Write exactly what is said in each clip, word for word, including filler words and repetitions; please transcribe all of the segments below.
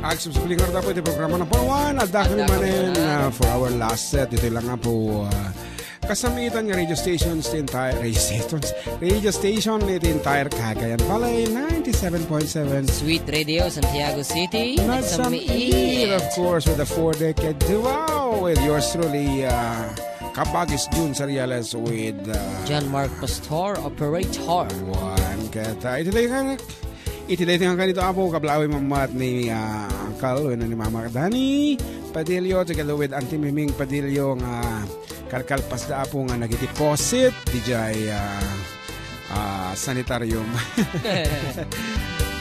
Agsubsublingar da po iti programa number one. Adda kami manen, ah, for our last set. Itoy lang nga po, ah, kasamitan nga radio stations, the entire radio stations. Radio station, iti entire Cagayan Valley, ninety-seven point seven. Sweet Radio, Santiago City. Nagsamiit, of course, with the four-decade duo with yours truly, ah, Kabagis Jun Sariales with, ah, John Mark Pastor, operator. One, ket, ah, iti daytoy nga, iti daytoy nga kanito, Apo, kablawi mammat ni, ah, Uncle, wenno ni Mama Dani Padillo, together with Auntie Miming Padillo nga kalkalpasda, Apo, nga nagdeposit, dijay, ah, ah, sanitarium.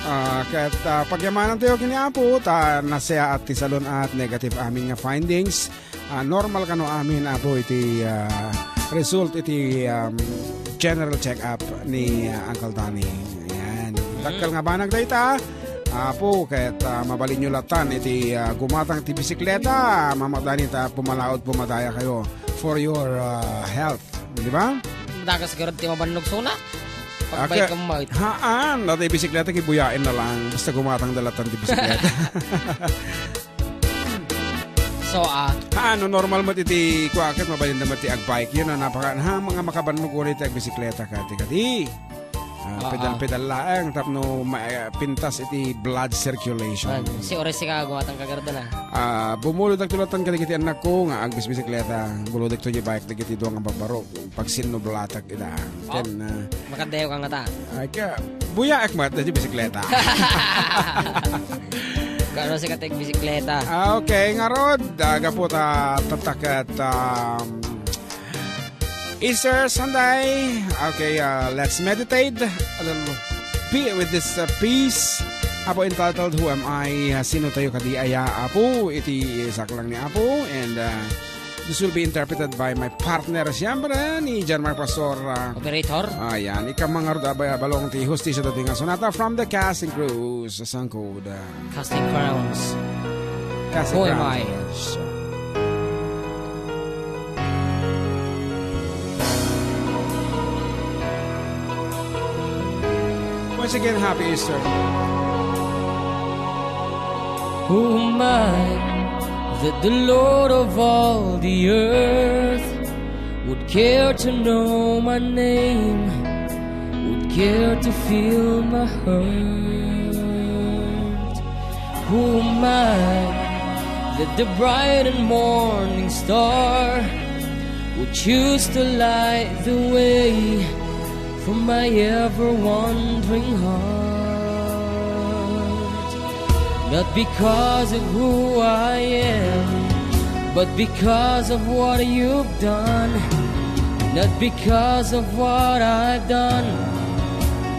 Ah, ket, ah, pagyamanantayo ken ni Apo, ta nasayaat ti salun-at, negative amin nga findings. Ah, normal kano amin, Apo, iti, ah, result iti, um, general check-up ni, ah, Uncle Danny. Ayan. Mm. Dakkel nga banag dayta, Apo, ket, ah, mabalinyo latan iti, ah, gumatang ti bisikleta. Mama Danny, ta pumalaod, pumadaya kayo for your, ah, health. Di ba? Dakas garud ti mabannog suna. Pagbike met. Haan, dati bisikleta, kibuyaen na lang. Basta gumatang da latan ti bisikleta. So, ah, haan, no normal met iti kua ket mabalin da met ti agbike. Yun, ah, napaka-, ha, mga makabannog ulit ti agbisikleta kadi, kadi. Ah, pedal-pedal laeng tapno ma-, pintas iti blood circulation. Si Ores ka, gumatang ka garud na. Ah, bumulodakto latan kadagiti annakko nga agbisbisikleta. Bulodakto ti bike dagiti dua nga barbaro. Pagsinnublatak ida. Oh, ken, ah, makadayo ka ngata. Ay, ka, buyaek met dagiti bisikleta. Kano si kateg bisikleta? Ah, okay, ngarud, ah, gapu ta tattaket, um, Easter Sunday. Okay, uh, let's meditate a little bit with this, uh, piece, Apo, entitled Who Am I? Uh, sino tayo kadi aya, Apo? Iti saklang ni Apo. And, uh, this will be interpreted by my partner, siyempre, ni John Mark Pastor. Uh, operator. Ayan, ikamangarud a balong ti hustisya dati nga sonata from the Casting Crowns. Sangkod. Casting Crowns. Casting Crowns. Who am I? Once again, happy Easter. Who am I that the Lord of all the earth would care to know my name, would care to feel my hurt? Who am I that the bright and morning star would choose to light the way for my ever wandering heart? Not because of who I am, but because of what you've done. Not because of what I've done,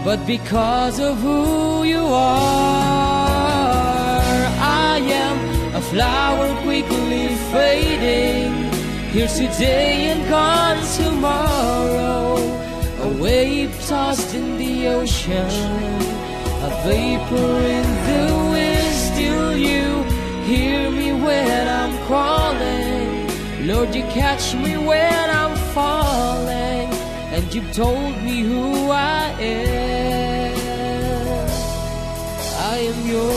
but because of who you are. I am a flower quickly fading, here today and gone tomorrow. A wave tossed in the ocean, a vapor in the wind. Still you hear me when I'm calling. Lord, you catch me when I'm falling, and you've told me who I am. I am yours.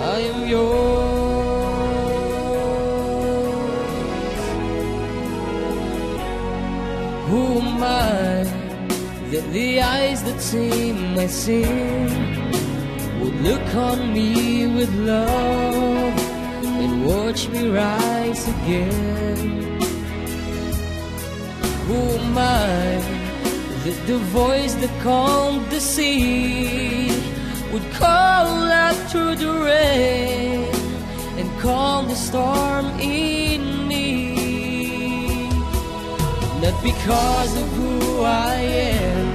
I am yours. Who am I that the eyes that see my sin would look on me with love and watch me rise again? Who am I that the voice that calmed the sea would call out through the rain and calm the storm in me? Not because of who I am,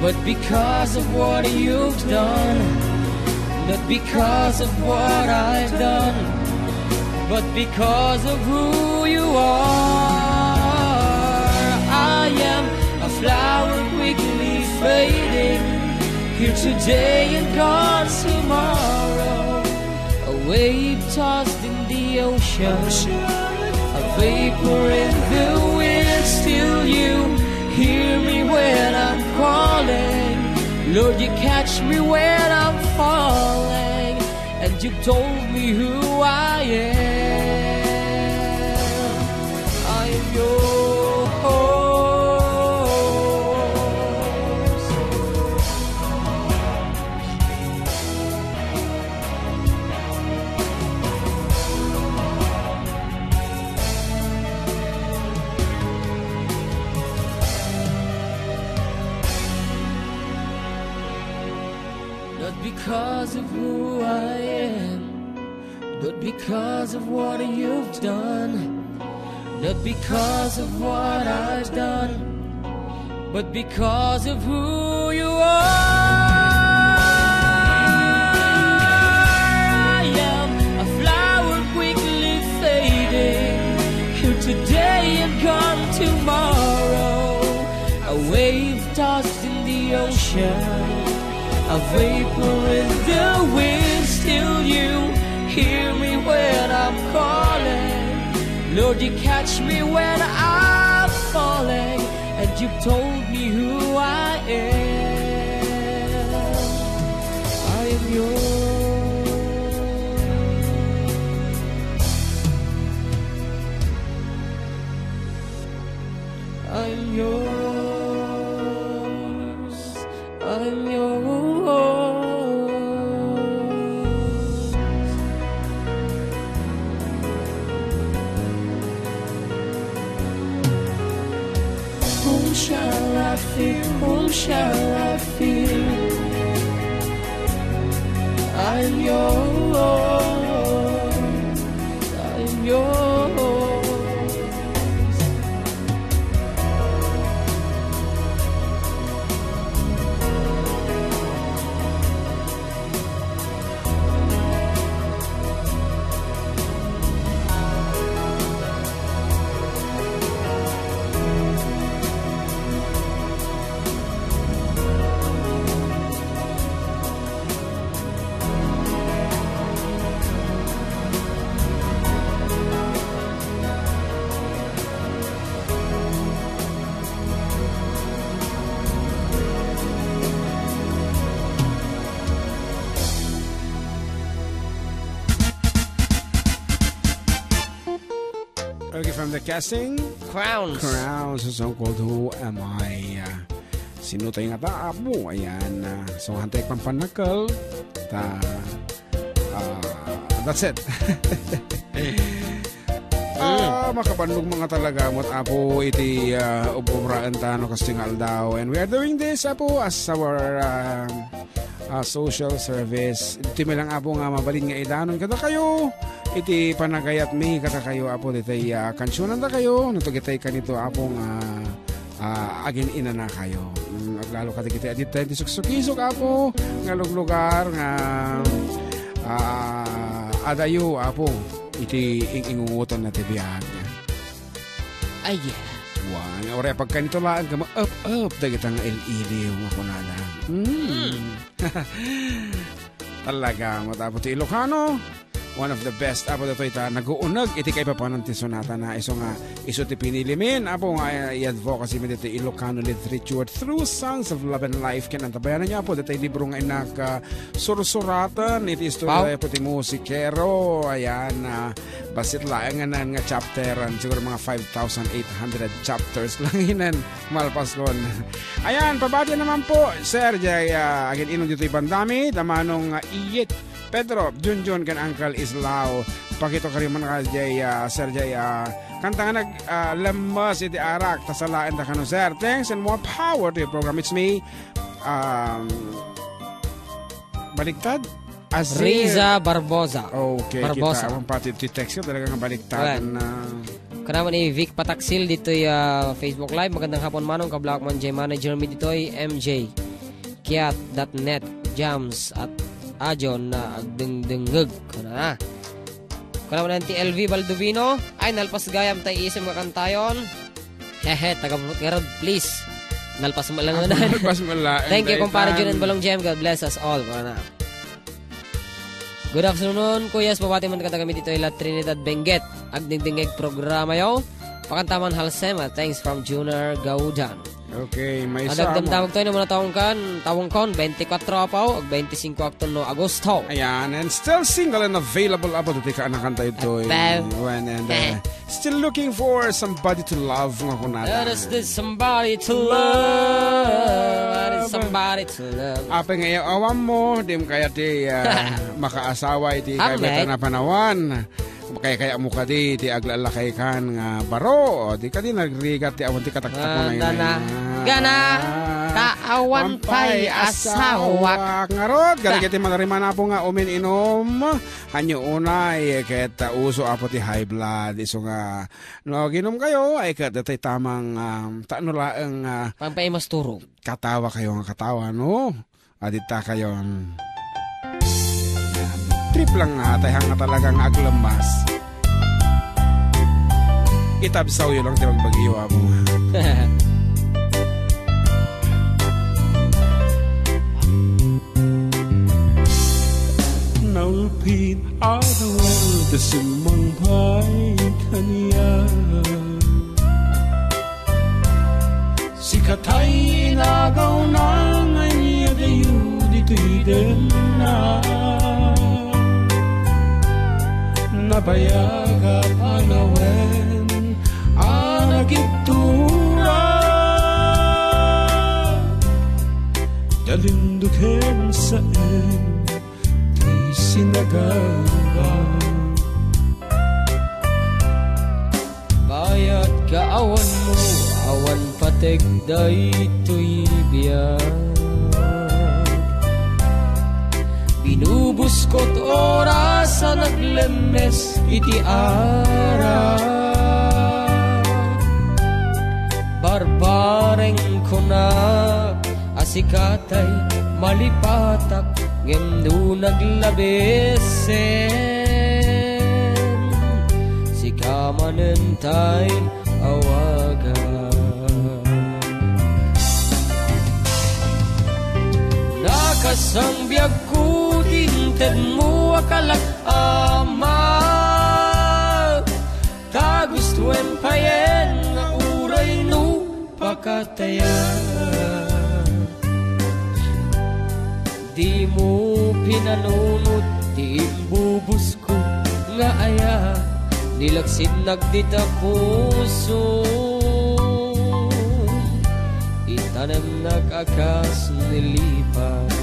but because of what you've done. Not because of what I've done, but because of who you are. I am a flower quickly fading, here today and gone tomorrow. A wave tossed in the ocean, a vapor in the wind. Still you hear me when I'm Falling. Lord, you catch me when I'm falling, and you told me who I am. I am yours. Not because of who I am, not because of what you've done, not because of what I've done, but because of who you are. I am a flower quickly fading, here today and gone tomorrow, a wave tossed in the ocean, a vapor in the wind. Still you hear me when I'm calling. Lord, you catch me when I'm falling, and you told me who I am. I am yours. I'm yours. I'm yours. Whom shall I fear? Whom shall I fear? I'm yours. I'm yours. Okay, from the Casting Crowns. Crowns, a song called Who Am I? Ah, sino tayo nga ta, Apo? Ayan, ah, so, hantay pampanakal. Ta, ah, that's it. Ah, makabannog mga talaga, Apo, iti, ah, ub-, ubraen ta, no, kastoy nga aldaw. And we are doing this, Apo, as our, ah, ah, social service. Iti mi lang, Apo, nga mabalin nga idanon kadakayo iti panagayat mi kadakayo, Apo, ditoy, ah, kansionan dakayo. Natugitay kanito, Apo, nga, ah, agin-inanakayo. Mm, aglalo kadagiti adda iti suksukisok, Apo, nga luglugar nga, ah, adayo, Apo, iti ing-ingungotan na ti biag. Ay, yeah. Wan, uray pagkanito laeng nga maep-ep dagita nga il-iliw nga kunada. Mm. Mm. Talaga, Apo, ti Ilocano, one of the best, Apo, datoy ta naguuneg iti kaipapanan ti sonatana. Isu nga, isu ti pinili min, Apo, nga, eh, i-advocacy mi ditoy Ilocano literature through Sons of Love and Life. Ken antabayanan niyo, Apo, ditoy libro nga innak, ah, sursuraten iti istorya, Wow. Apo, ti musikero. Ayan, ah, Bassit laeng nga nan nga chapter, ah, siguro mga five thousand eight hundred chapters lang inen, malpaskon. Ayan, pabati naman po, Sir Jay, ah, agin-inom ditoy bandami, da Manong, ah, Iyit, Pedro, Junjun, ken Uncle Islao. Pakito kayo man ka, Jay, ah, Sir Jay, ah, kanta nga nag, ah, lemmas iti arak, ta salaen ta kano, Sir. Thanks and more power to your program. It's me, um, Baligtad? Azir. Riza Barboza. Okay, Barboza. Kita, awan pati ti text ko, talaga nga baligtad Ayan. na. Kanaman ni Vic Pataksil ditoy, ah, Facebook Live. Magandang hapon, Manong. Kablak man, J manager mi ditoy, M J. Kiat dot net, Jams at Ajon na agdengdengeg. Kana na. Kanaman ti L V Baldovino. Ay, nalpas gayam tay isim nga kantayon. Hehe, taga-Bukbukngarod, please. Nalpas mo lang na. Nalpas mo lang. Thank you, kumpare Jun and Balong Jem. God bless us all. Wala na. Good afternoon, kuyas. Pabati man kadagami ditoy La Trinidad, Benguet. Agdingdingeg programa yo. Pakantaman Halsema. Thanks from Juner Gaudan. Okay, maysa. Adagdam mo. Damag to, ino mo na taong kan, taong kon, twenty-four, apo, ag twenty-five akton no Agosto. Ayan, and still single and available, apo, dito'y kaanakan tayo, toy. Apo. When, and, uh, still looking for somebody to love, nga kunada. That is the somebody to love. That is somebody to love. Apay nga, awan mo, di mo kaya ti, uh, makaasawa iti kayat a panawan. Kaya, kaya mo kadi ti aglalakay kan nga baro, o, di kadi nagrigat ti awan ti kataktak mo na. Gana, gana, kaawan pay asawak. Ngarud, gana iti manariman, apo, nga umin-inom. Hanyo unay, ket, uh, uso, apo, ti high blood. Isu nga, no, aginom kayo, ay, ket, datoy tamang, um, ta no laeng, uh, pampaimasturo. Katawa kayo nga katawa, no? Adita kayon. Trip lang nga, tay hanga talagang aglemas. Itabsawyo lang ti bagbagiyo, apo. Naulpit a dawel da simmangpay kaniak. Sikatay inagaw na nga inyadayo ditoy denna. Nabayag a panawen a nagittura. Dalinduken saen ti sinagaba. Bayat kaawan mo, awan pateg daytoy biag. Binubuskot oras a naglemmes iti arak. Barbareng kunak a sikatay malipatak, ngem no naglabesen, sika manen tay awagak. Nakasangbiagko ti intedmo a kalak, Ama, ta gustoem payen nga uray no pakatayan. Dimo pinanunot ti imbubusko nga ayat, nilaksinnak dita puso, intanemnak a kas ni lipas.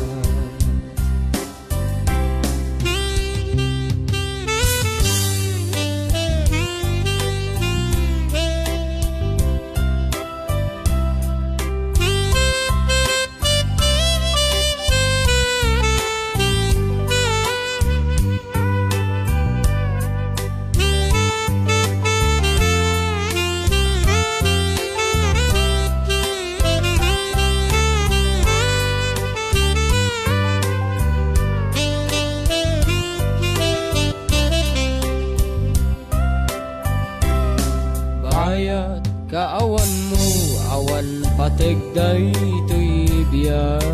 Bayat kaawan mo, awan pateg daytoy biag.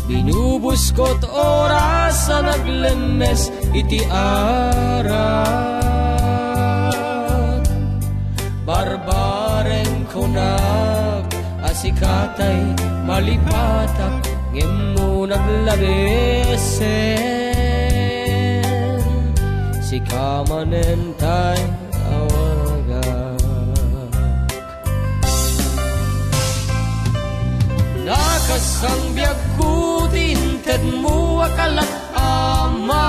Binubuskot oras a naglemmes iti arak. Barbareng kunak a sikatay malipatak, ngem no naglabesen, sika manen tay awagak. Nakasangbiagko ti intedmo a kalak, Ama,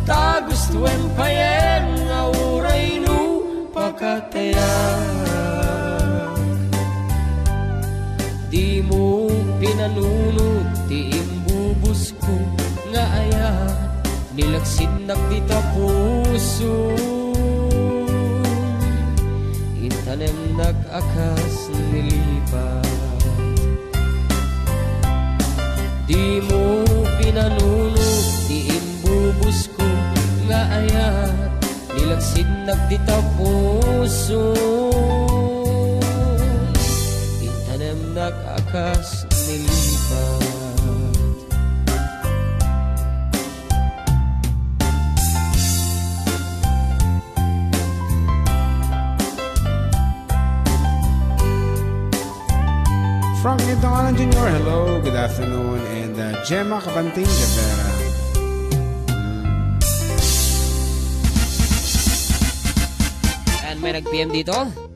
ta gustoem payen nga uray no pakatayak. Dimo pinanunot ti imbubusko nga ayat, nilaksinnak dita puso, intanemnak a kas ni lipas. Dimo pinanunot ti imbubusko nga ayat, nilaksinnak dita puso, intanemnak a kas ni lipas. Frank Quintangalan Junior, hello, good afternoon. And uh, Gemma Kabanting Rivera. And may nag-P M dito.